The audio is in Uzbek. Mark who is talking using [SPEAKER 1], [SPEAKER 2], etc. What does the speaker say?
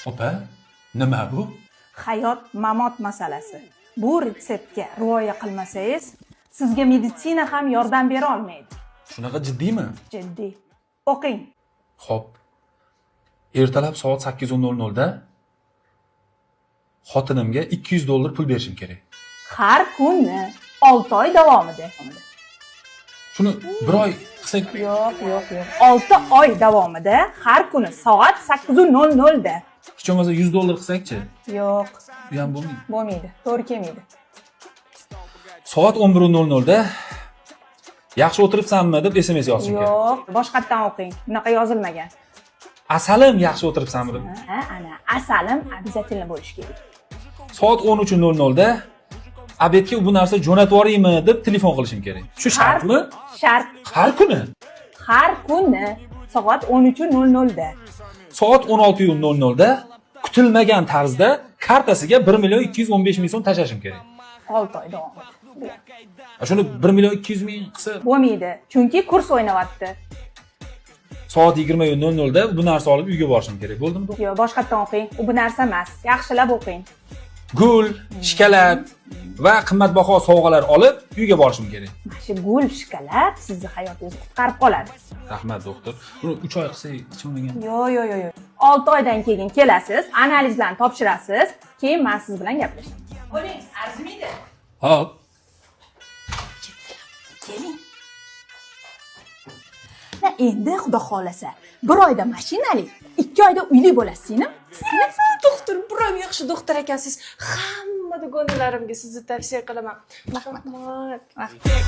[SPEAKER 1] Opa, nima bu?
[SPEAKER 2] Hayot mamot masalasi. Bu retseptga rioya qilmasangiz, sizga meditsina ham yordam bera olmaydi.
[SPEAKER 1] Shunaqa jiddiymi?
[SPEAKER 2] Jiddiy. O'qing.
[SPEAKER 1] Xo'p. Ertalab soat 8:00 da xotinimga $200 pul berishim kerak.
[SPEAKER 2] Har kuni 6 oy davomida.
[SPEAKER 1] Shuni bir oy qilsak.
[SPEAKER 2] Yo'q, yo'q, yo'q. 6 oy davomida har kuni soat 8:00 da.
[SPEAKER 1] Hech bo'lmasa $100 qilsak-chi?
[SPEAKER 2] Yo'q,
[SPEAKER 1] U ham bo'lmaydi.
[SPEAKER 2] Bo'lmaydi. To'g'ri kelmaydi.
[SPEAKER 1] Soat 11:00 da "Yaxshi o'tiribsanmi?" deb SMS yozishim kerak.
[SPEAKER 2] Yo'q, boshqatdan o'qing. Bunaqa yozilmagan.
[SPEAKER 1] "Asalim, yaxshi o'tiribsanmi?" deb.
[SPEAKER 2] Ha, ana, asalim обязательно bo'lishi kerak.
[SPEAKER 1] Soat 13:00 da "Обед ga bu narsa jo'natib yuboraymi?" deb telefon qilishim kerak. Shu shartmi?
[SPEAKER 2] Shart.
[SPEAKER 1] Har kuni.
[SPEAKER 2] Har kuni soat 13:00 da.
[SPEAKER 1] Soat 16:00 da kutilmagan tarzda kartasiga 1 215 ming so'm tashlashim kerak.
[SPEAKER 2] 6 oy davomida.
[SPEAKER 1] A, shuni 1 200 ming qilsa?
[SPEAKER 2] Bo'lmaydi, chunki kurs o'ynayapti.
[SPEAKER 1] Soat 20:00 da bu narsa olib uyga borishim kerak. Bo'ldimi?
[SPEAKER 2] Yo'q, boshqatdan o'qing. U bu narsa emas. Yaxshilab o'qing.
[SPEAKER 1] Gul, shokolad va qimmatbaho sovg'alar olib uyga borishim kerak.
[SPEAKER 2] Mana shu gul, shokolad sizni hayotingizni qutqarib qoladi.
[SPEAKER 1] Rahmat, doktor. Buni 3 oy qilsak hech bo'lmagan.
[SPEAKER 2] Yo'q, yo'q, yo'q, yo'q. 6 oydan keyin kelasiz, analizlarni topshirasiz, keyin men siz bilan gaplashaman. Bo'ling, arzimaydi.
[SPEAKER 1] Hop.
[SPEAKER 2] Keling. Na, endi xudo xohlasa, bir oyda mashinali, 2 oyda uyli bo'lasiz, singlim.
[SPEAKER 3] Doktor, birom yaxshi doktor ekansiz. Hamma dugonalarimga sizni tavsiya qilaman. Rahmat.
[SPEAKER 2] Rahmat.